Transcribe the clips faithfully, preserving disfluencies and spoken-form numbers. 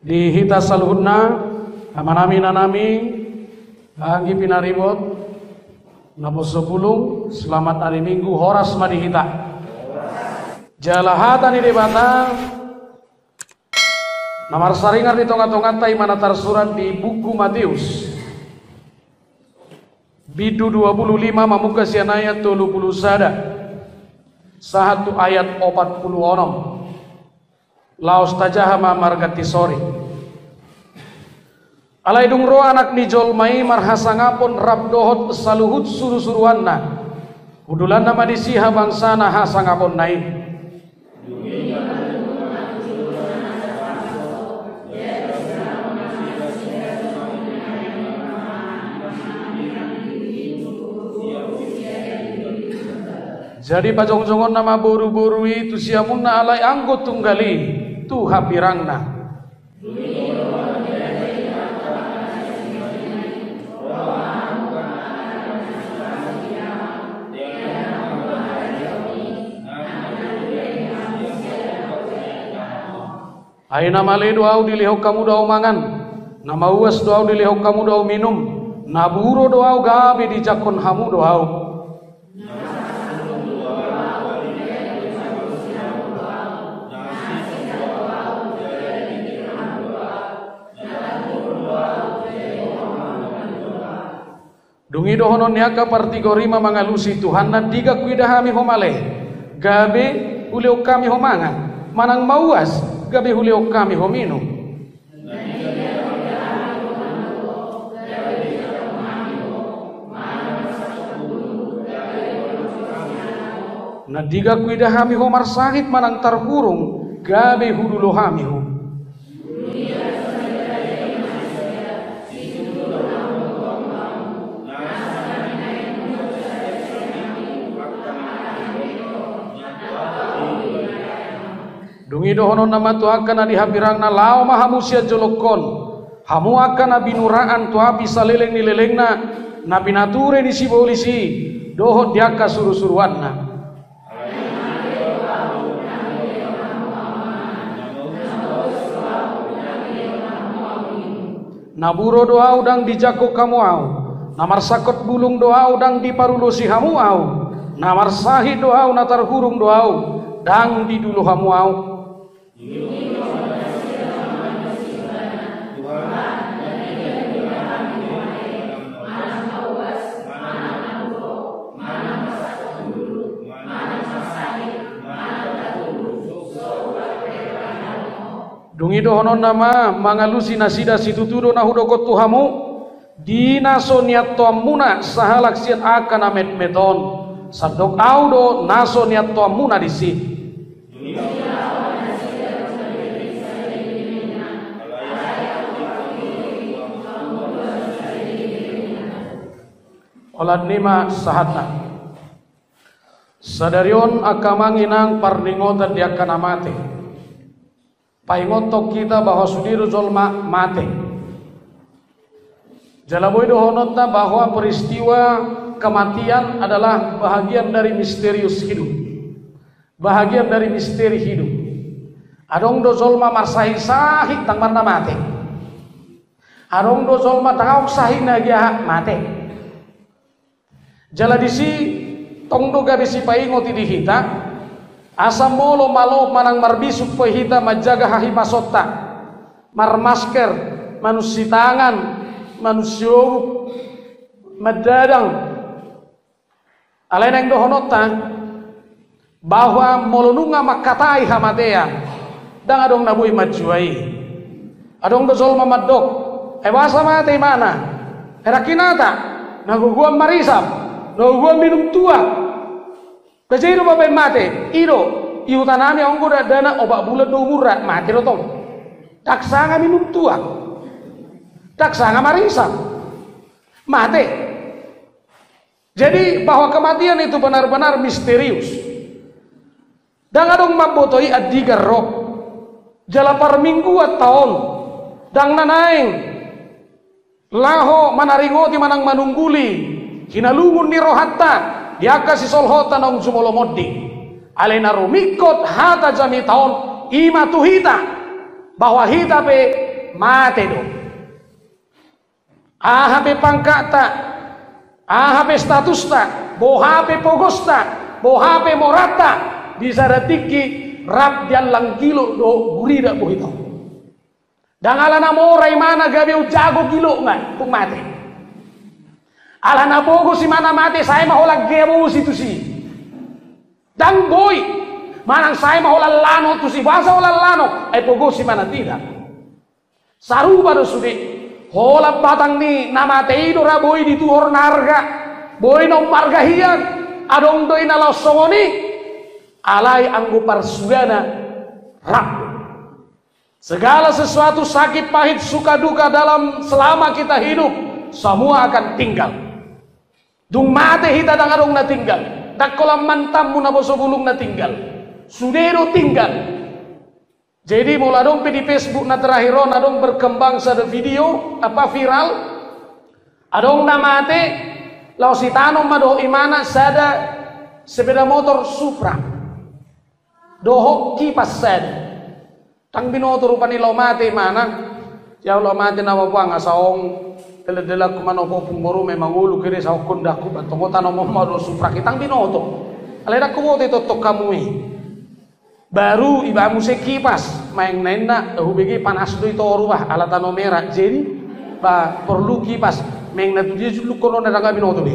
Di hita saluhutna, amanami, inanami, anggi pinaribot, naposo bulung, selamat hari Minggu, horas ma di hita. Jala hata ni Debata na marsaringar di tonga-tonganta i ma na tarsurat di buku Mateus, bindu dua puluh lima, mamungka sian ayat tolu puluh sada sahat tu ayat opat puluh onom. Laos tajaha ma marganti sori. Alai dung ro Anak ni jolma i marhasangapon rap dohot saluhut surusuruanna, hundulanna ma disi habangsana hasangaponna i. Jadi pajongjongonna ma boruboru i tu siamunna, alai anggo tunggal i tu hambirangna. Ai na male do Ahu, dilehon hamu do Ahu mangan, na mauas do Ahu, dilehon hamu do Ahu minum, na buro do Ahu, gabe dijangkon hamu do Ahu. Dung i dohonon ni angka partigor i ma mangalusi: Tuhan, na digan huida hami ho male, gabe hulehon hami ho mangan, manang mauas, gabe hulehon hami ho minum. Na digan huida hami ho marsahit manang tarhurung, gabe hudulo hami ho. Dung i dohononna ma tu angka na di hambirangna: Laho ma hamu sian jolongkon, hamu angka na binuraan tu api saleleng ni lelengna, na pinature ni sibolis i dohot di angka surusuruanna. Na buro do Ahu, ndang dijangkon hamu Ahu. Na marsangkot bulung do Ahu, ndang diparulosi hamu Ahu. Na marsahit do Ahu, na tarhurung do Ahu, ndang didulo hamu Ahu. Dung i dohononna ma mangalusi nasida: Situtu do na hudok tu hamu, di na so niantoanmuna sahalak sian angka na metmet on, sandok Ahu do na so niantoanmuna disi. Holan i ma sahatna. Sadari on angka amang inang, parningotan di angka na mate. Paingothon hita bahwa sude do jolma mate. Jala boi dohononta bahwa peristiwa kematian adalah bahagian dari misterius hidup. Bahagian dari misteri hidup. Adong do jolma marsahit-sahit ndang marna mate. Adong do jolma ndang adong sahitna, gabe mate. Jala disi tong do gabe sipaingot i di hita, asa molo malo manang marbisuk pe hita manjaga hahipasonta, marmasker, manunsi tangan, manunsi obuk, mandadang. Alai naeng dohononta bahwa molo nunga mangkatai hamatean, ndang adong na boi manjua i. Adong do jolma mandok: "E, boasa mate imana? E, ndang hinata, na gogoan marisam, na gogoan minum tuak. Gabe i do baen mate." I do, i hutanami anggo dakdanak opat bulan do umurna, mate do tong. Ndang sanga minum tuak, ndang sanga marisam, mate. Jadi, bahwa kematian itu benar-benar misterius. Ndang adong mamboto i andigan ro. Jala parmingguanta on, ndang na naeng laho manaringoti manang manungguli hinalungun ni rohanta di angka sisolhotta naung jumolo monding. Alai na rumingkot hata jamita on, i ma tu hita, bahwa hita pe mate do. Aha pe pangkatta, aha pe statusta, boha pe pogosta, boha pe moranta, di sada tingki rap diallang gilo do gurida bohita. Ndang ala na mora imana gabe umjago gilona tung mate. Ala na pogos imana mate, sai ma holan gabosi tusi. Ndang boi. Manang sai ma holan lano tusi, boasa holan lano? Ai pogos imana, tidak. Sarupa do sude. Holan batang ni na mate i do ra boi dituhor na arga. Boi na ummarga hian. Adong do i na laos songon i. Alai anggo parsugana rap. Segala sesuatu, sakit, pahit, suka, duka dalam selama kita hidup, semua akan tinggal. Dung mate hita ndang adong na tinggal. Ndang holan mantanmu na bosobulung na tinggal. Sude do tinggal. Jadi molo adong pe di Facebook na terakhir on adong berkembang sada video, apa, viral. Adong na mate, laos itanom ma dohot imana sada sepeda motor Supra. Dohot kipas sada. Ndang binoto rupani laho mate imana. Ia laho mate nama puang, asa ong dela-dela ku manopo pung boru memang ulu kiri saokon daku bantongo tanom ma do Supra i, ndang binoto. Alai ndang huboto i tongtong hamu i. Baru iba muse kipas, maeng na inna, hubege panas do i toru bah, ala tano mera. Jadi, ba, porlu kipas, maeng na tu dia julluk kono na ndang binoto be.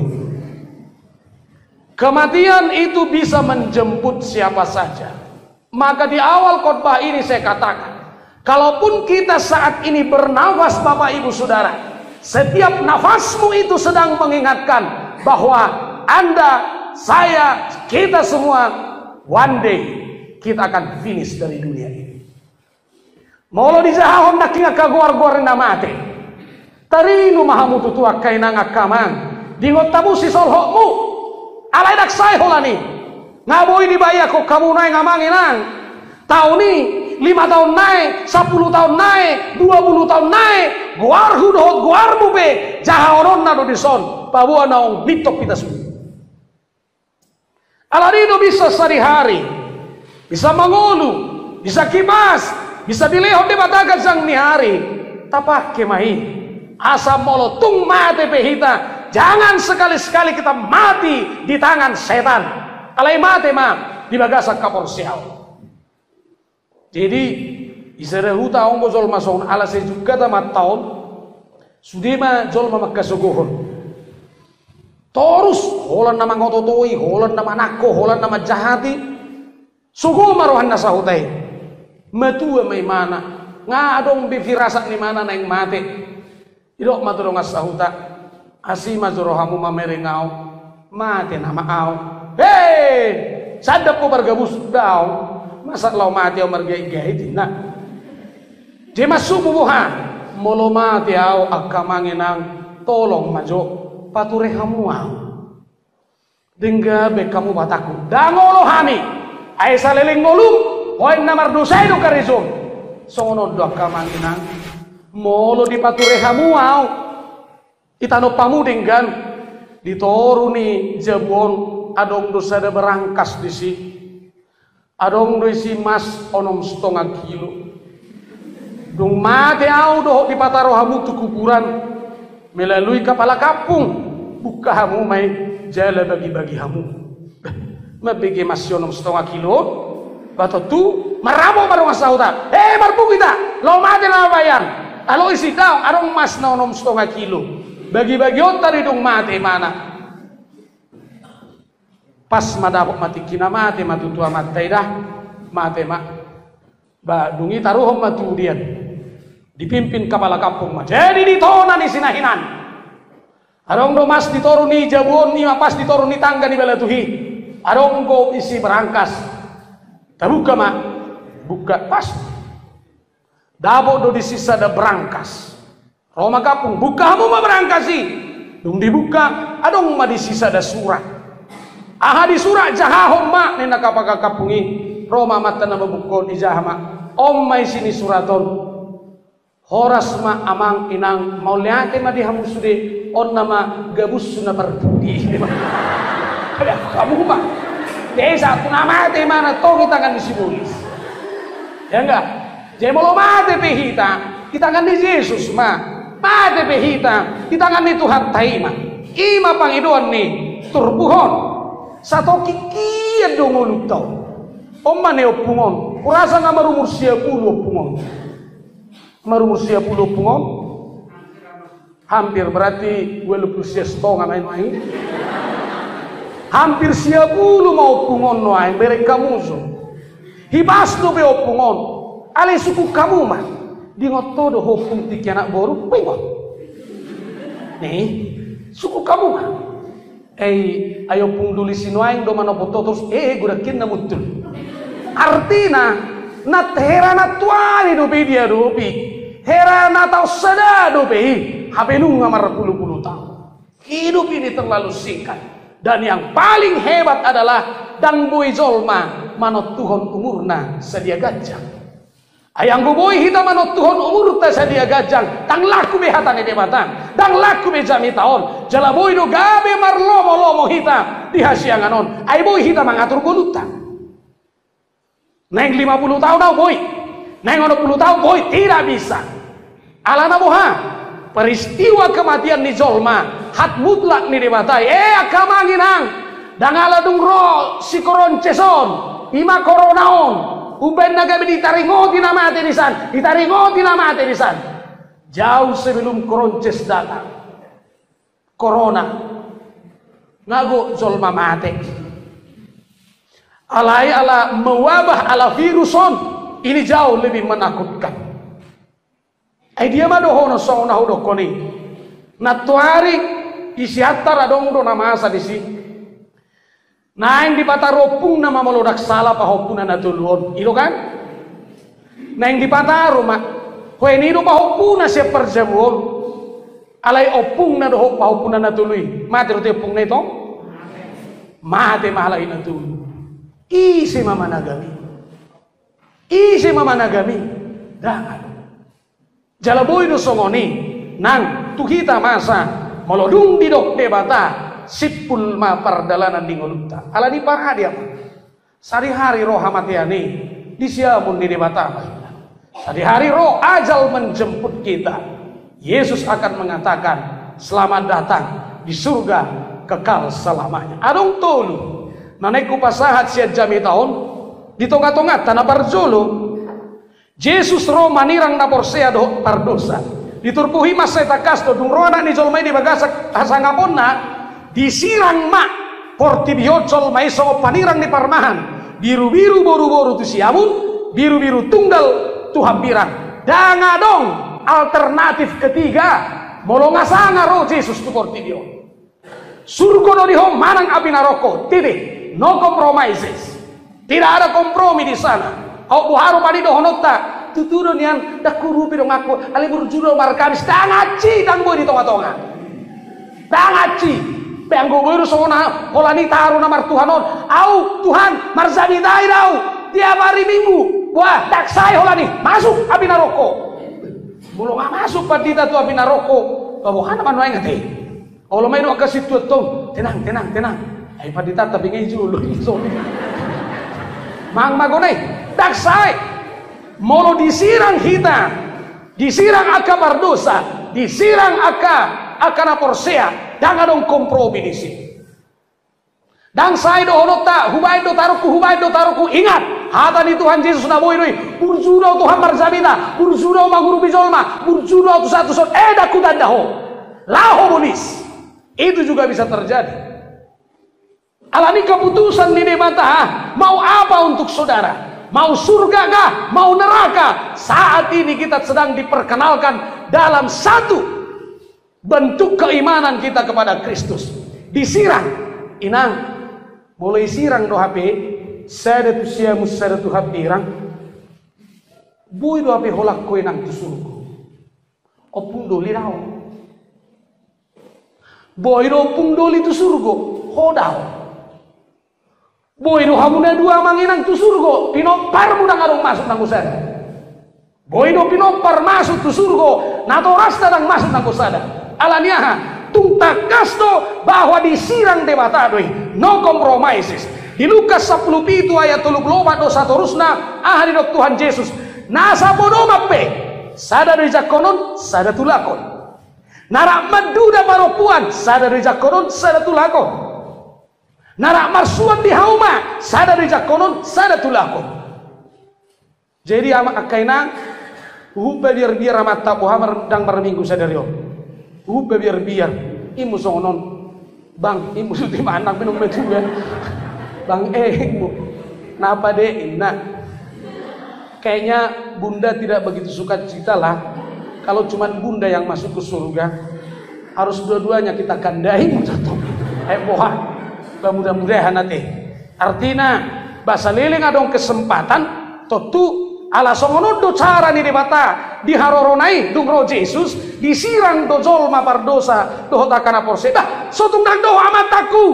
Kematian itu bisa menjemput siapa saja. Maka di awal khotbah ini saya katakan, kalaupun kita saat ini bernafas, Bapak Ibu Saudara, setiap nafasmu itu sedang mengingatkan bahwa Anda, saya, kita semua one day kita akan finish dari dunia ini. Molo dijahahon nangkin angka goar-goar ni na mate, taringot ma hamu tutu angka inang angka amang, diingot hamu sisolhotmu. Alai ndang sae holan i. Nga boi dibayangkon hamu naeng amang inang. Taon i, lima taon nai, sampulu taon nai, dua pulu taon nai, goarhu dohot goarmu pe jahahononna do dison. Paboa naung mintor hita sude. Alani do bisa sadihari, bisa mangolu, bisa kipas, bisa dilehon Debata ganjang ni ari, tapake ma i. Asa molo tung mate pe hita, jangan sekali-sekali kita mati di tangan setan. Alai mate ma di bagasan haporseaon. Jadi, di sada huta on do jolma songon ala sai jungkat amanta on, sude ma jolma mangkasogohon. Torus, holan na mangoto-otoi, holan na manangko, holan na manjahati. Sogo ma roha ni na sahuta i. Matua ma imana, nga adong be firasat ni imana naeng mate. Didok ma tu dongan sahuta, asi ma jo rohamu mamereng au, mate nama au. He! Sandap ho pargabus, daong. Masa laho mate au margait-gait, ninna. Jadi maksudmu boha? Molo mate au angka amang inang, tolong ma jo, pature hamu au. Denggan be hamu batangku, ndang olo hami. Ai saleleng ngolum, holan na mardosa i do karejom. Songon on do angka amang inang. Molo dipature hamu au, itanom hamu denggan, di toru ni jabu on adong do sada berangkas disi. Adong do isi mas onom stonga kilo. Dung mate au dohot dipataro hamu tu kuburan melalui kapala kampung, buka hamu ma i jala bagi-bagi hamu. Mambege mas si onom stonga kilo on, ba tontu marramo ma dongan sahuta. Eh, marpungu hita, laho mate nama bayan. Aloi si daong, adong mas na onom stonga kilo. Bagi-bagionta do i dung mate imana. Pas ma dapot ma tingkina, mate ma tutu amanta i da. Mate ma. Ba dung i taruhon ma tu dian. Dipimpin kapala kampung ma. Jadi di tona ni si na hinan, adong do mas di toru ni jabu on, i ma pas di toru ni tangga ni balatuhi. Adong do isi berangkas. Tabuka ma. Buka, pas. Dapot do disi sada berangkas. Ro ma kampung, buka hamu ma berangkas i. Dung dibuka, adong ma disi sada surat. Aha di surat, jahahon ma, ninna kapala kampung i. Ro ma amanta na mambuka on, dijaha ma. On ma isi ni surat on. Horas ma amang inang, mauliate ma di hamu sude, on nama gabushu na parpudi. Hamu ma. Jadi sahat tu na mate imana, tong i tangan ni sibolis. Ya enggak? Jadi molo mate pe hita, Di tangan ni Jesus ma. Mate pe hita, di tangan ni Tuhanta i ma. I ma pangidoan ni turpuk on. Satongkin hian do ngolunta on. On ma ni ompung on. Hurasa nga marumur sia pulu ompung on. Marumur sia pulu ompung on. Hampir berarti ualu pulu sia stonga ma i nuaeng. Hampir sia pulu ma ompung on nuaeng, bereng hamu jo. Hipas dope ompung on. Alai sungkun hamu ma. Diingot ho do ompung tingki anak boru, ingot. Ni, sungkun hamu ma. Ai, ai ompung doli si nuaeng do manopot ho torus, e, godang hian na muncul. Artina, na hera na tuari dope i diadopi. Hera na taon sada dope i, hape nunga marpulupulu taon. Hidup ini terlalu singkat. Dan yang paling hebat adalah ndang boi jolma manontuhon umurna sadia ganjang. Ai anggo boi hita manontuhon umurta sadia ganjang, ndang laku be hata ni Debata, ndang laku be jamita on, jala boi do gabe marlomolomo hita di hasiangan on, ai boi hita mangatur ngolunta. Naeng lima pulu taon au boi, naeng onom pulu taon boi, tidak bisa. Alana boha? Peristiwa kematian ni jolma, hak mutlak ni Debata i. E, angka amang inang, ndang ala dung ro si Koronces on, i ma korona on, umbaen na gabe ditaringoti na mate disan, ditaringoti na mate disan. Jauh sebelum Koronces datang, korona, nga gok jolma mate. Alai ala mewabah, ala virus on, ini jauh lebih menakutkan. Ai dia ma dohonon songon na hudokkon i? Nantoari di Siantar adong do na masa disi. Naeng dipataru ompungna ma molo ndang sala pahompuna na tolu on. I do kan? Naeng dipataru ma. Ho, i do pahompuna sian parjabu on. Alai ompungna dohot pahompuna na tolu i. Mate do te ompungna i tong? Mate ma halak i na tolu. Ise ma managami? Ise ma managami? Ndang adong. Jala boi do songon i nang tu hita masa, molo dung didok Debata, simpul ma pardalanan ni ngolunta. Alani i, pahadi ma. Sadihari ro hamatean i, di siamun ni Debata ma. Sadihari ro ajal menjemput kita. Yesus akan mengatakan, "Selamat datang di surga kekal selamanya." Adong tolu na naeng hupasahat sian jamita on, di tongatonganta. Na parjolo, Jesus ro manirang na porsea dohot pardosa. Di turpuk i mansai tangkas do, dung ro Anak ni jolma i di bagasan hasangaponna, disirang ma portibi on jolma i songon panirang ni parmahan. Birubiru boruboru tu siamun, birubiru tunggal tu hambirang. Ndang adong alternatif ketiga molo nga sanga ro Jesus tu portibi on. Surgo do di ho manang api naroko, titik. No compromises. Tidak ada kompromi di sana. Aut boha rupa ni dohononta, tutu do nian, ndang huurupi donganku, alai burju do markamis, ndang hansit, ndang boi di tongatonga. Ndang hansit. Pe anggo boi do songon na holan i taru na martuhan on, au Tuhan, marjamita i do au tiap hari Minggu. Boha, ndang sae holan i, masuk api naroko. Molo nga masuk pandita tu api naroko, boha nama nuaeng ate? Olo ma i do angka sintuan tong, tenang, tenang, tenang. Ai pandita tapi ngai jolo. Mang magone, ndang sae. Molo disirang hita, disirang angka pardosa, disirang angka, angka na porsea, ndang adong kompromi disi. Ndang sae dohononta, hubaen do tarungku, hubaen do tarungku. Ingat, hata ni Tuhan Jesus na boi do i, burju do au Tuhan marjamita, burju do au mangurupi jolma, burju do au tu sahat tu son, eh, ndang hutanda ho. Laho bolis. Itu juga bisa terjadi. Alani keputusan ni Debata, mau apa untuk saudara? Mau surga kah? Mau neraka? Saat ini kita sedang diperkenalkan dalam satu bentuk keimanan kita kepada Kristus. Disirang, inang, molo disirang do hape, sada tu siamun, sada tu hambirang, boi do hape holan ho inang tu surgo. Ompung doli dao. Boi do ompung doli tu surgo, ho dao. Boi do hamu na dua amang inang tu surgo, pinomparmu ndang adong masuk nanggo sada. Boi do pinompar masuk tu surgo, natorasna ndang masuk nanggo sada. Alani aha? Tung tangkas do bahwa disirang Debata do i, no compromises. Di Lukas sampulu pitu ayat tolu pulu opat do satorusna, aha didok Tuhan Jesus? Nasa podoman pe, Sada do dijangkon on, sada tulakon. Na rap manduda parompuan, sada do dijangkon on, sada tulakon. Na rap marsuan di hauma, sada do dijangkon on, sada tulakon. Jadi ama, angka inang, huhut babiar-biar amanta boha mar-, ndang marminggu sadari on. Huhut babiar-biar, immu songon on. Bang, immu suti manang minum metu ya. Bang, eh, immu. Napa dek, inna? Kayaknya bunda tidak begitu suka cita lah. Kalau cuman bunda yang masuk ke surga, harus dua-duanya kita kandai, immu totop. Eh, boha. Mudah-mudahan ate. Artina, ba saleleng adong kesempatan, tontu, ala songon on do cara ni Debata di harorona i, dung ro Jesus, disirang do jolma pardosa dohot angka na porsea. Bah, so tung ndang dohot amantangku,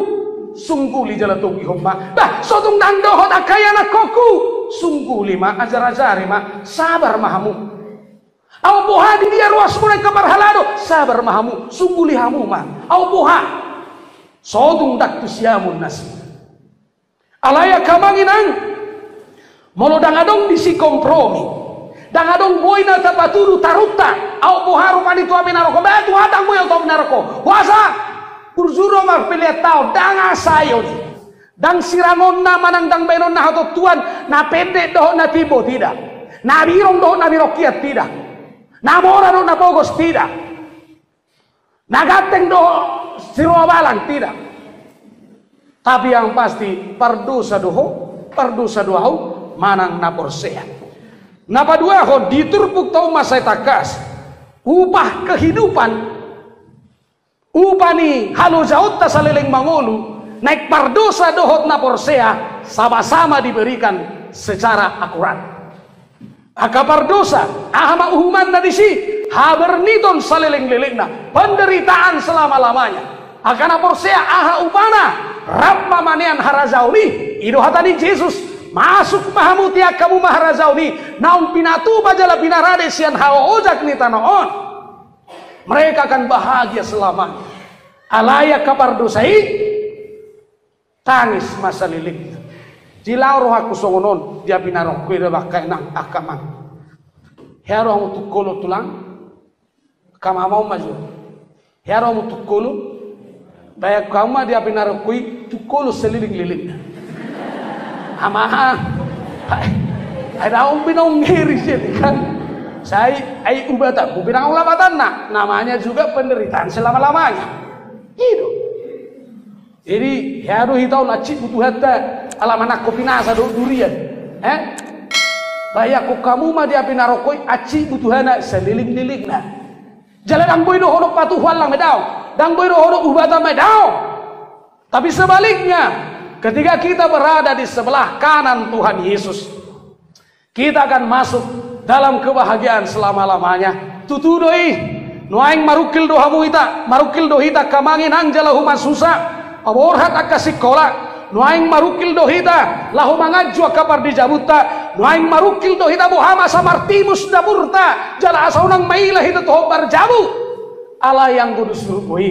sungguli jala togihon ma. Bah, so tung ndang dohot angka ianakhonku, sungguli ma, ajar-ajari ma, sabar ma hamu. Au boha, di dia ruasmuna angka parhalado, sabar ma hamu, sungguli hamu ma. Au boha, so tung ndang tu siamun nasida. Alai angka amang inang, molo ndang adong disi kompromi, ndang adong boi na tapatudu tarunta, au boha rupani tu api naroko, bah Tuhan, ndang boi au tu api naroko. Boasa? Burju do marpelean taon, ndang asa i on. Ndang sirangonna manang ndang baenonna hatontuan, na pendek dohot na timbo, tidak. Na birong dohot na birongkian, tidak. Na mora dohot na pogos, tidak. Na ganteng dohot siroa balang, tidak. Tapi yang pasti, pardosa do ho, pardosa do au, manang na porsea. Na paduahon, di turpukta on ma sai tangkas. Upah kehidupan, upa ni halojaonta saleleng mangolu, naeng pardosa dohot na porsea, sama-sama diberikan secara akurat. Angka pardosa, aha ma uhumanna disi? Haberniton saleleng-lelengna, penderitaan selama-lamanya. Angka na porsea, aha upana? Rap ma manean harajaon i. I do hata ni Jesus, masuk ma hamu, tiak hamu ma harajaon i, naung pinatupa jala pinarade sian haojak ni tano on. Mereka akan bahagia selamanya. Alai angka pardosa i, tangis ma salelengna. Jadi laho rohangku songon on, di api naroko i do, angka inang, angka amang. Hea do hamu tungkolon, tulang? Angka amang on ma jo. Hea do hamu tungkolon? Baen hamu ma di api naroko i tungkolon saleleng-lelengna. Ama, ai, ai daong binong ngeri sini kan. Sai, ai ubatangku binang lapatanna. Namanya juga penderitaan selama-lamanya. I do. Jadi, hea do hita on, hansit butuhanta, ala manangko pinasa dohot durian. Eh? Baen hamu ma di api naroko i, hansit butuhana saleleng-lelengna. Jala ndang boi dohonon patuhu allang ma i, daong. Ndang boi dohonon ubatan ma i, daong. Tapi sebaliknya, ketika kita berada di sebelah kanan Tuhan Yesus, kita akan masuk dalam kebahagiaan selama-lamanya. Tutu do i. Nuaeng marungkil do hamu hita, marungkil do hita, angka amang inang, jala humasusa, paborhat angka singkola. Nuaeng marungkil do hita laho manganju angka pardijamunta. Nuaeng marungkil do hita boha, masa martimus dapurta, jala asa unang maila hita tu hombar jabu. Alai anggo di surgo i,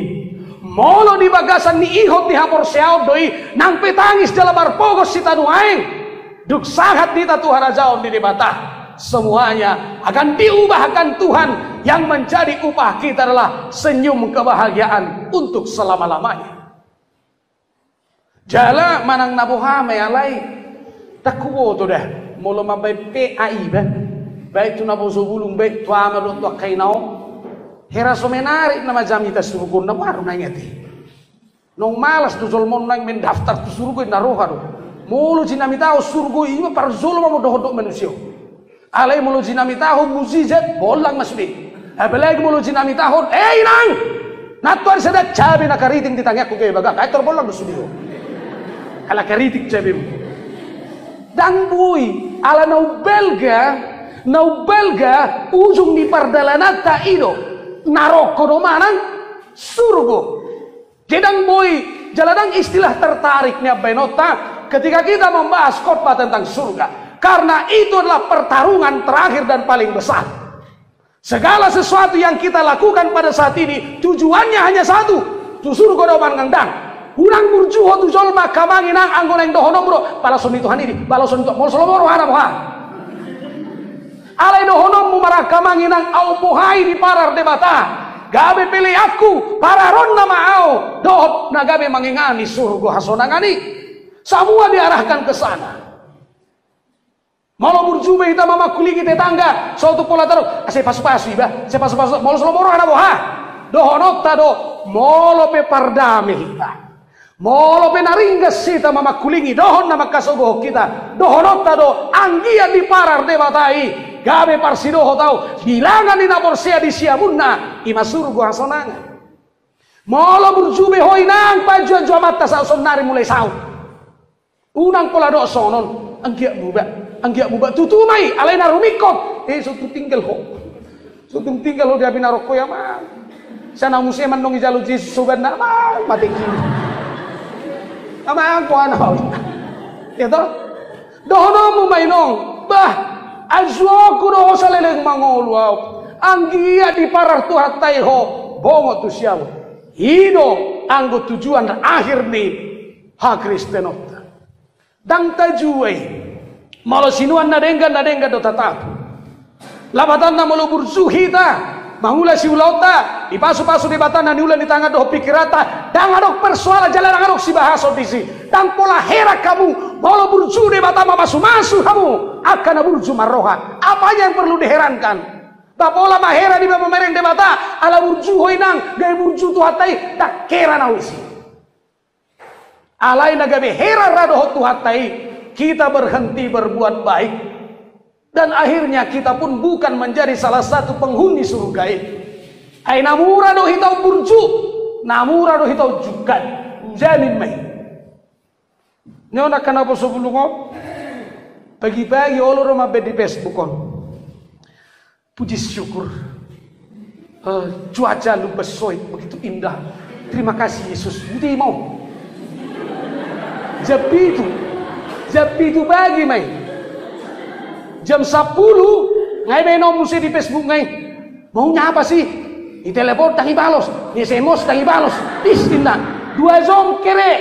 molo di bagasan ni ihot ni haporseaon do i, nang pe tangis jala marpogos hita nuaeng, dung sahat hita tu harajaon ni Debata, semuanya akan diubahkan Tuhan. Yang menjadi upah kita adalah senyum kebahagiaan untuk selama-lamanya. Jala manang na boha ma i, alai ndang huboto da, molo mambaen pe ai ba, baik tu naposo bulung, baik tu ama dohot tu angka ina on. Hera so menarik nama jamita surgo on, na baru na ingat i. Naung malas do jolma on naeng mendaftar tu surgo i, na roha do. Molo jinamitahon surgo i, ima parjolo ma dohot-dohot manusia on. Alai molo jinamitahon mujizat, bollang ma sude. Apalagi molo jinamitahon, eh inang! Nantoari sada cabe na kariting di tangiangku gabe bagak, ai tor bollang do sude on. Ala kariting cabemu. Ndang boi, ala na umbalga, na umbalga ujung ni pardalananta i do naroko do manang surgo. Jadi ndang boi, jala ndang istilah tertarik nian baenonta ketika kita membahas khotbah tentang surga. Karena itu adalah pertarungan terakhir dan paling besar. Segala sesuatu yang kita lakukan pada saat ini, tujuannya hanya satu, tu surgo do manang ndang. Unang burju ho tu jolma, angka amang inang, anggo naeng dohononmu do, balason ni Tuhan i di, balason ni Tuhan, molo so lomo rohana boha. Alai dohononmu ma ra, angka amang inang, ahu bohai diparar Debata, gabe peleanku, pararonna ma ahu dohot na gabe mangingani surgo hasonangan i. Semua diarahkan ke sana. Molo burju be hita mamangkulingi tetangga, so tung pola tadok, "Ah, sai pasu-pasu iba, sai pasu-pasu, molo so lomo roha na boha." Dohononta do, molo pe pardame hita, molo pe na ringgas hita mamangkulingi dohot na mangkasogohon hita, dohononta do, anggiat diparar Debata i, gabe parsidohot ahu, bilangan ni na porsea di siamunna, i ma surgo hasonangan. Molo burju be ho inang, paanju-anju amanta saut saonnari mulai saut. Unang pola dok songon on, anggiat muba, anggiat muba, tutu ma i, alai na rumingkot, eh, so tung tinggal ho. So tung tinggal ho di api narokko i, amang. Sian na muse mandok dijalo Jesus sobanna, amang, mate i. Amang, ho anak ho. Iya toh? Dohononmu ma inong, bah, anjuonku do ho saleleng mangolu ahu. Anggiat diparar Tuhanta i ho, bongot tu siamun. I do anggo tujuan akhir ni hakristenonta. Ndang tajua i. Molo sinuan na denggan, na denggan do tatapu. Lapatanna molo burju hita mangula siulaonta, dipasu-pasu Debata na niula ni tangan dohot pingkiranta, ndang adong persoalan jala ndang adong sibahason disi. Ndang pola heran hamu molo burju Debata mamasu-masu hamu angka na burju marroha. Apanya yang perlu diherankan? Ndang pola ma heran iba pamereng Debata ala burju ho inang, gabe burju Tuhanta i, ndang heran ahu disi. Alai na gabe heran ra dohot Tuhanta i, kita berhenti berbuat baik. Dan akhirnya kita pun bukan menjadi salah satu penghuni surga i. Ai na mura do hita umburju, na mura do hita unjungkat. Ujamin ma i. Ni on angka na poso bulung on, pagi-pagi olo do mambaen di Facebook on. Puji syukur. Eh, cuaca Lumban Soit begitu indah. Terima kasih, Yesus. Boti ma on. Jam pitu. Jam pitu pagi ma i. Jam sampulu, nga i baen on muse di Facebook nga i. Maunya apa sih? Ditelepon ndang dibalos, di-S M S ndang dibalos. Istinna. Dua jam kere.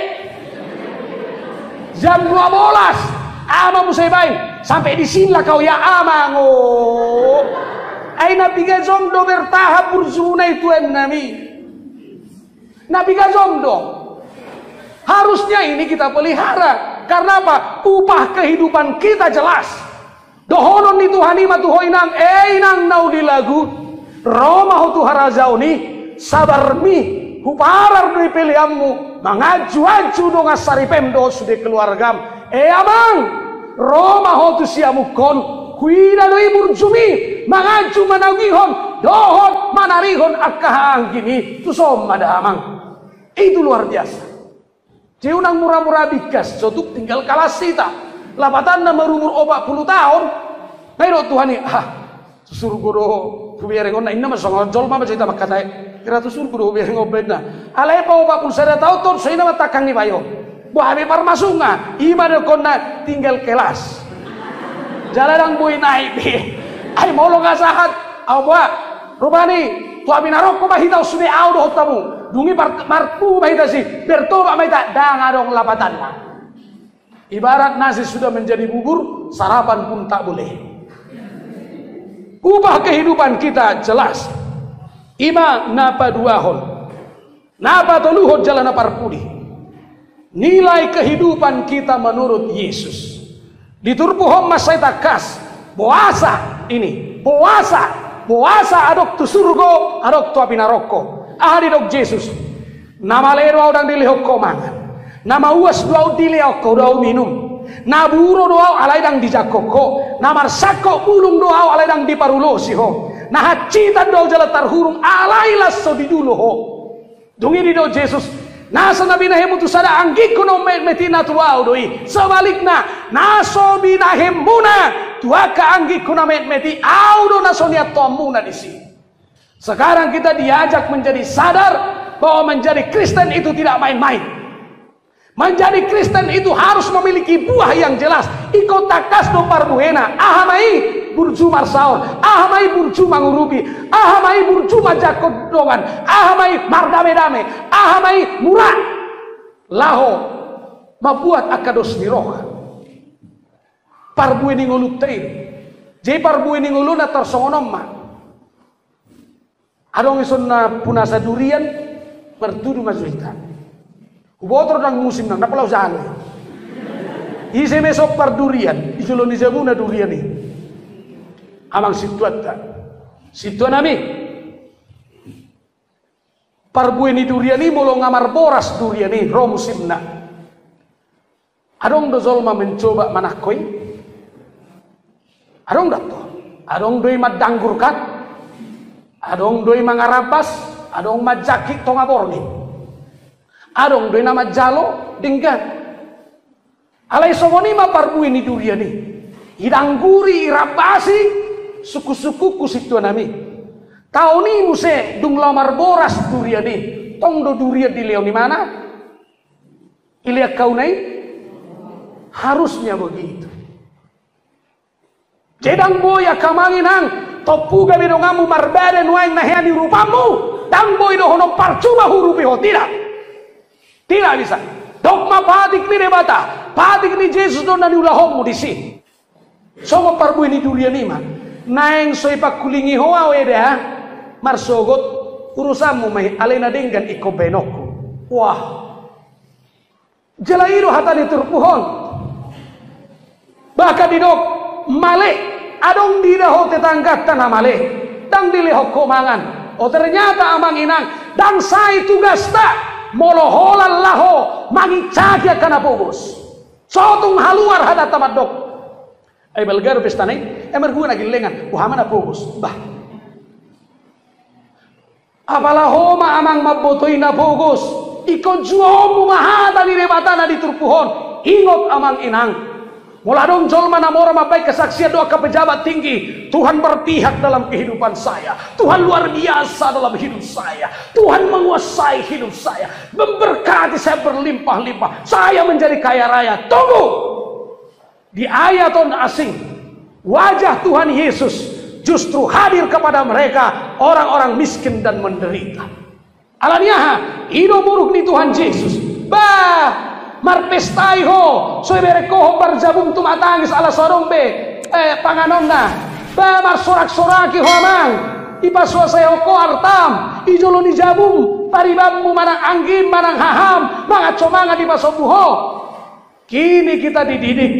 Jam dua belas, aha ma muse dibaen? Sampe disila kau ya, amang, oh. Ai na piga jam do bertahan burjuna i, tuan nami? Na piga jam do? Harusnya ini kita pelihara. Karena apa? Upah kehidupan kita jelas. Dohonon ni Tuhan i ma tu ho inang, e inang na uli lagu, ro ma ho tu harajaon i, sabarmi, huparar do i peleanmu, manganju-anju dongan saripem dohot sude keluargam. E amang, ro ma ho tu siamunkon, huida do i burjumi, manganju manogihon, dohot manarihon angka haanggim i, tuson ma da amang. Itu luar biasa. Jadi unang mura-mura bingkas, so tung tinggal kalas hita. Lapatanna marumur opat pulu taon. Nga didok Tuhan i, ah, tu surgo do hubereng on, na inna ma songon jolma ma jo hita mangkatai. Hira tu surgo do hubereng on baenna. Alai pe opat pulu sada taon, tontu so inna ma tangkang ni bayo. Boha be parmasukna, i ma dohonon na tinggal kelas. Jala ndang boi naek be. Ai molo nga sahat, au boha. Rupani, tu api narokko ma hita on sude au dohot hamu. Dung i par-, marpungu ma hita disi, bertobat ma hita, ndang adong lapatanna. Ibarat nasi sudah menjadi bubur, sarapan pun tak boleh. Upah kehidupan kita jelas. I ma na paduahon. Na patoluhon jala na parpudi. Nilai kehidupan kita menurut Yesus. Di turpuk on mansai tangkas, boasa ini, boasa, boasa adong tu surgo, adong tu api narokko. Aha didok Jesus? Na male do au ndang dilehon ho mangan. Na mauas do au dilehon ho do au minum. Na buro do au alai ndang dijangkon ho. Na marsangkot bulung do au alai ndang diparulosi ho. Na hansitan do au jala tarhurung alai las so didulo ho. Dung i didok Jesus, na so na binahenmu tu sada anggingku na ummetmet i na tu au do i. Sebalikna, na so binahenmuna tu angka anggingku na metmet i, au do na so niantoanmuna disi. Sekarang kita diajak menjadi sadar bahwa menjadi Kristen itu tidak main-main. Menjadi Kristen itu harus memiliki buah yang jelas. Ingkon tangkas do parbuena. Aha ma i? Burju marsaor. Aha ma i? Burju mangurupi. Aha ma i? Burju manjangkon dongan. Aha ma i? Mardame-dame. Aha ma i? Mura. Laho mambuat angka dos ni roha. Parbue ni ngolunta i. Jadi parbue ni ngoluna tarsongon on ma. Adong ison na punasa durian, martudu ma jo hita. Huboto do nang musim nang, na pola hujalo. Ise ma ison pardurian, di jolo ni jabuna durian i. Amang sintuanta. Sintuanami. Parbue ni durian i molo nga marboras durian i, ro musimna. Adong do jolma mencoba manangko i? Adong do, atau? Adong do i mandanggurkan, adong do i mangarambas, adong manjangkit tonga borngin. Adong do i na manjalo denggan. Alai songon i ma parbue ni durian i. Idangguri, irambasi, sungkunsungkunku sintuanami. Taon i muse dung laho marboras durian i. Tong do durian dilehon imana? Ilehon hauna i? Harusnya begitu. Jadi ndang boi angka amang inang, tompu gabe donganmu marbada nuaeng na hea ni rupamu, ndang boi dohonon parcuma huurupi ho, tidak. Tidak bisa. Dok ma patik ni Debata, patik ni Jesus do na niulahonmu disi. Songon parbue ni durian i ma. Naeng so ipangkulingi ho au eda, marsogot, urusanmu ma i, alai na denggan ingkon baenonku. Wah. Jala i do hata ni turpuk on. Bahkan didok, male, adong diida ho tetangganta na male, ndang dilehon ho mangan. O, ternyata amang inang, ndang sae tugasta molo holan laho manginsaki angka na pogos. So tung haluar hatanta mandok. Ai balga do pestana i, ai marhua na gelleng, boha ma na pogos. Bah. Apala ho ma amang mambotoi na pogos, ingkon juaonmu ma hata ni Debata na di turpuk on. Ingot amang inang. Molo adong jolma na mora mambaen kesaksian dohot angka pejabat tinggi, Tuhan berpihak dalam kehidupan saya. Tuhan luar biasa dalam hidup saya. Tuhan menguasai hidup saya. Memberkati saya berlimpah-limpah. Saya menjadi kaya raya. Tunggu. Di ayat on asing, wajah Tuhan Yesus justru hadir kepada mereka orang-orang miskin dan menderita. Alani aha? I do buruk ni Tuhan Jesus. Bah, marpesta i ho, so iberek ho hombar jabum tumatangis ala so adong be, eh, panganonna. Bah, marsorak-soraki ho amang. Ipasuasai ho artam, i jolo ni jabum, paribanmu manang anggim, manang haham, mangan so mangan dipasombu ho. Kini kita dididik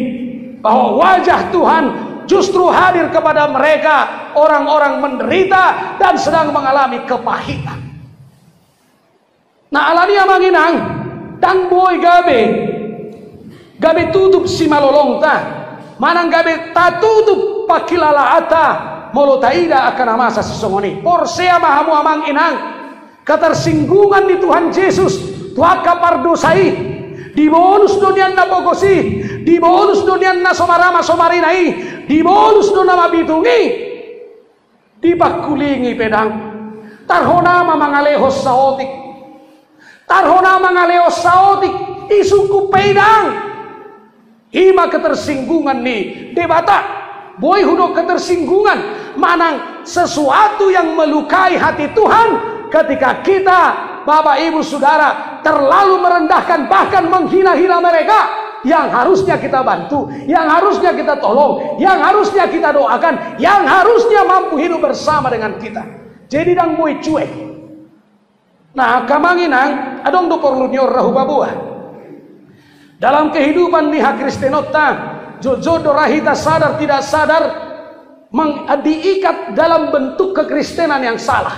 bahwa wajah Tuhan justru hadir kepada mereka orang-orang menderita dan sedang mengalami kepahitan. Nah, alani amang inang, ndang boi gabe, gabe tutup simalolongta, manang gabe tatutup pangkilalaanta, molo taida angka na masa sisongon i. Porsea ma hamu amang inang, ketersinggungan ni Tuhan Jesus tu angka pardosa i, dibonus do nian na pogos i, dibonus do nian na so marama so marina i, dibonus do na mabitung i, dipangkulingi pe ndang. Tarhona ma mangalehon saotik. Tarhona mangalehon saotik, isungkun pe i ndang. I ma ketersinggungan ni Debata. Boi hudok ketersinggungan, manang sesuatu yang melukai hati Tuhan ketika kita, Bapak, Ibu, Saudara, terlalu merendahkan, bahkan menghina-hina mereka yang harusnya kita bantu, yang harusnya kita tolong, yang harusnya kita doakan, yang harusnya mampu hidup bersama dengan kita. Jadi, ndang boi cuek. Nah, angka amang inang, adong do porlu ni on ra hupaboa. Dalam kehidupan ni hakristenonta, jotjot do ra hita sadar tidak sadar meng-, diikat dalam bentuk kekristenan yang salah.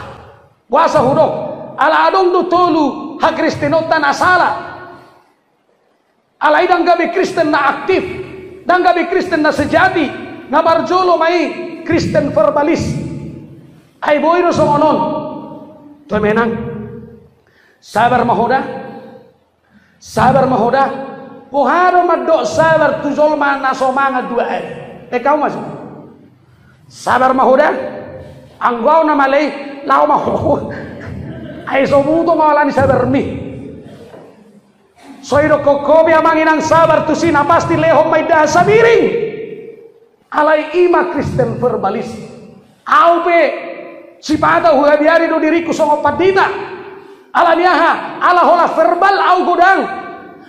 Boasa hudok, ala adong do tolu hakristenonta na sala. Alai ndang gabe Kristen na aktif, ndang gabe Kristen na sejati, na parjolo ma i Kristen verbalis. Ai boi do songon on. Toe menang. Sabar ma ho da. Sabar ma ho da. Boha do mandok sabar tu jolma na so mangan dua ari? Eh, kau masuk. Sabar ma ho da. Anggo au na male i, laho ma ho. Ai so butung au alani sabarmi. So idokkon ho pe amang inang sabar tusi, na pasti lehon ma indahan samiring. Alai i ma Kristen verbalis. Au pe sipata huhabiari do diringku songon pandita. Alani aha? Ala holan verbal au godang.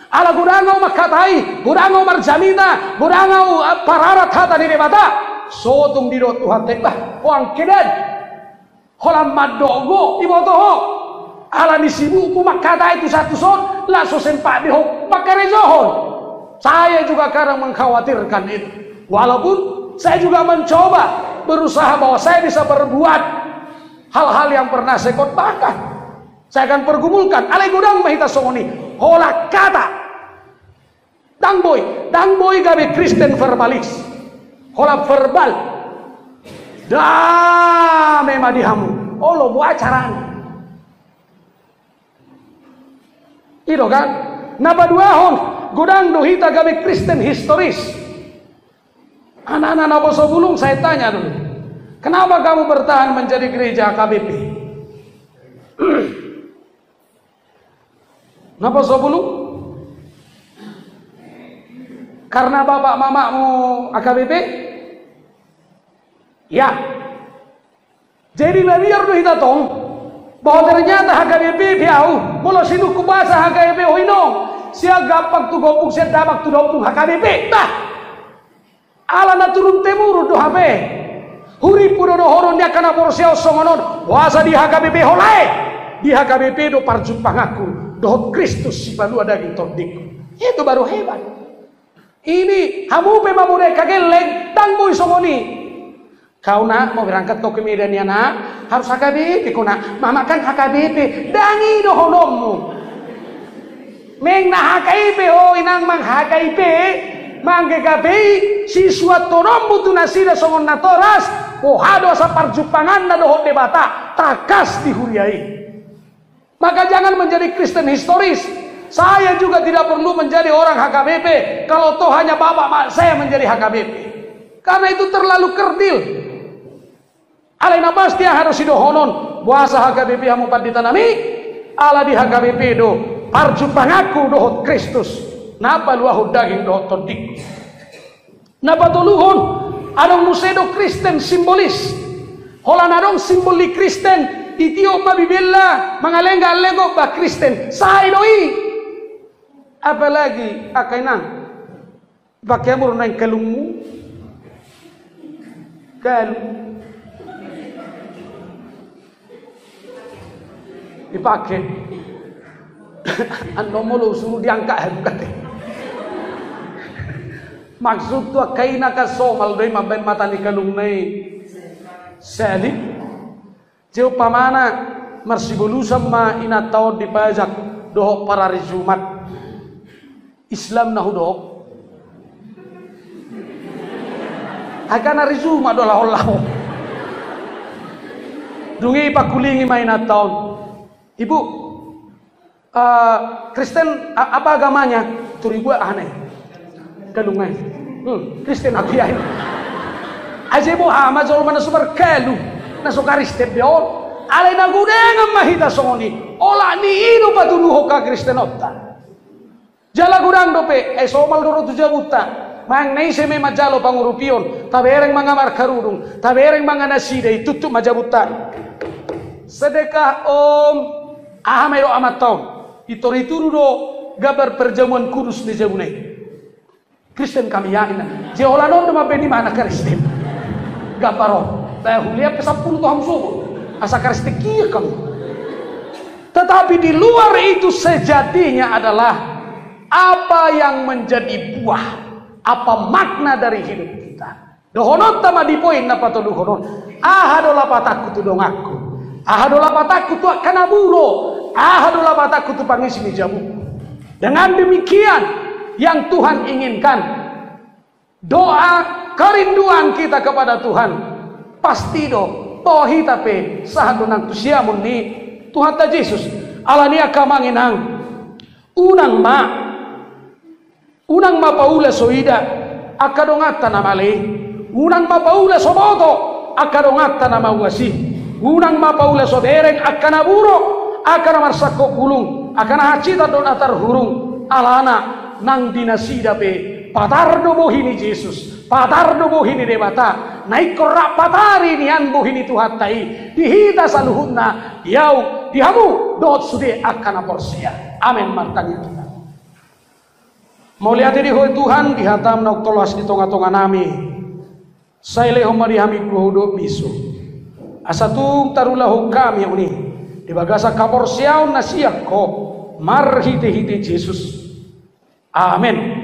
Ala godang au manghatai, godang au marjamita, godang au, eh, pararat hata ni Debata. So tung didok Tuhanta i, bah, ho angkedan. Holan mandok do, iboto ho. Alani sibukmu mangkatai tuson-tuson, laos so sempat be ho mangkarejohon. Saya juga kadang mengkhawatirkan itu. Walaupun saya juga mencoba, berusaha bahwa saya bisa berbuat hal-hal yang pernah saya khotbahkan. Saya akan pergumulkan, alai godang ma hita songon i. Holan hata. Ndang boi, ndang boi gabe Kristen verbalis. Holan verbal. Dame ma di hamu. Olo, boha carana. I do kan? Na paduahon, godang do hita gabe Kristen historis. Anak-anak naposobulung, saya tanya dulu. Kenapa kamu bertahan menjadi gereja H K B P? Naposobulung? Karena bapak mamakmu H K B P? Ya. Jadi mabiar do hita tong bahwa ternyata H K B P pe au, molo sinungkun bahasa H K B P ho inong, sian gampang tu gompung, sian damang tu dompung H K B P. Bah! Ala na turun temurun do hape. Hurimpu do dohonon ni angka na porsea on songon on. Boasa di H K B P ho lae? Di H K B P do parjumpanganku dohot Kristus sipalua daging tondingku. Itu baru hebat. Ini hamu pe mamodai hagelleng, ndang boi songon i. Kau nak, mau berangkat kau ke Medan ya nak, harus H K B P kau nak. Mama kan H K B P, ndang i dohononmu. Meng na H K I P ho inang, mang H K I P, mangke gabe i sisuanhononmu tu nasida songon natoras, boha do asa parjumpanganna dohot Debata tangkas di huria i. Maka jangan menjadi Kristen historis. Saya juga tidak perlu menjadi orang H K B P kalau toh hanya bapak mak saya menjadi H K B P. Karena itu terlalu kerdil. Alai na pasti yang harus didohonon, boasa H K B P hamu pandita nami, ala di H K B P do parjumpanganku dohot Kristus, na paluahon daging dohot tondingku. Na patoluhon, adong muse do Kristen simbolis. Holan adong simbol ni Kristen, ditiop ma bibelna, mangalengka-alengka, bah Kristen, sai do i. Apalagi angka inang, pake amur naeng kalungmu. Kalung. Dipake. Annon molo suru diangkat hamu kate. Maksudhu angka ina kan somal do i mambaen mata ni kalungna i. Jadi, jei umpamana marsibolusan ma inanta on di pajak dohot parari Jumat. Islam na hudok. Angka na rijuma do laho-laho. Dung i pakulingi ma inanta on. Ibu, eh, Kristen, a-, apa agamanya? Turi buat aha na i? Kalung na i. Hmm, Kristen aku ya. Aja boha ma jolma na so markalung, na so Kristen be on. Alai na godang ma hita songon i. Olat ni i do patuduhon hakristenonta. Jala godang dope, eh, somal do ro tu jabunta. Manang na ise ma i manjalo pangurupion, tabereng ma nga markarudung, tabereng ma nga nasida i, tutup ma jabunta. Sedekah om, aha ma i do amanta on? Pintor itudu do gambar perjamuan kudus ni jabuna i. Kristen kami ya, inna. Jei holan on do mambaen i ma na Kristen. Gambar on. Bah, hulean pe sampulu tu hamu sogot. Asa Kristen kian kami. Tetapi di luar itu sejatinya adalah apa yang menjadi buah, apa makna dari hidup kita. Dohononta ma di poin na patoluhon on. Aha do lapatanku tu donganku? Aha do lapatanku tu angka na buro? Aha do lapatanku tu pangisi ni jabungku? Dengan demikian, yang Tuhan inginkan, doa kerinduan kita kepada Tuhan, pasti do, toho hita pe sahat do nang tu siamun ni Tuhanta Jesus. Alani i angka amang inang, unang ma, unang ma paula so ida angka donganta na male i. Unang ma paula so boto angka donganta na mauas i. Unang ma paula so bereng angka na buro, angka na marsangkop bulung, angka na hansitan dohot na tarhurung. Alana nang di nasida pe patar do bohi ni Jesus, patar do bohi ni Debata, na ingkon rap patari nian bohi ni Tuhanta i di hita saluhutna, di au, di hamu dohot sude angka na porsea. Amen. Martangiang hita. Mauliate di Ho Tuhan, di hataM naung tolhas di tonga-tonga nami. Sai lehon ma di hami gogo dohot binsu, asa tung tarulahon hami on i di bagasan haporseaon na sian Ho marhitehite Jesus. Amen.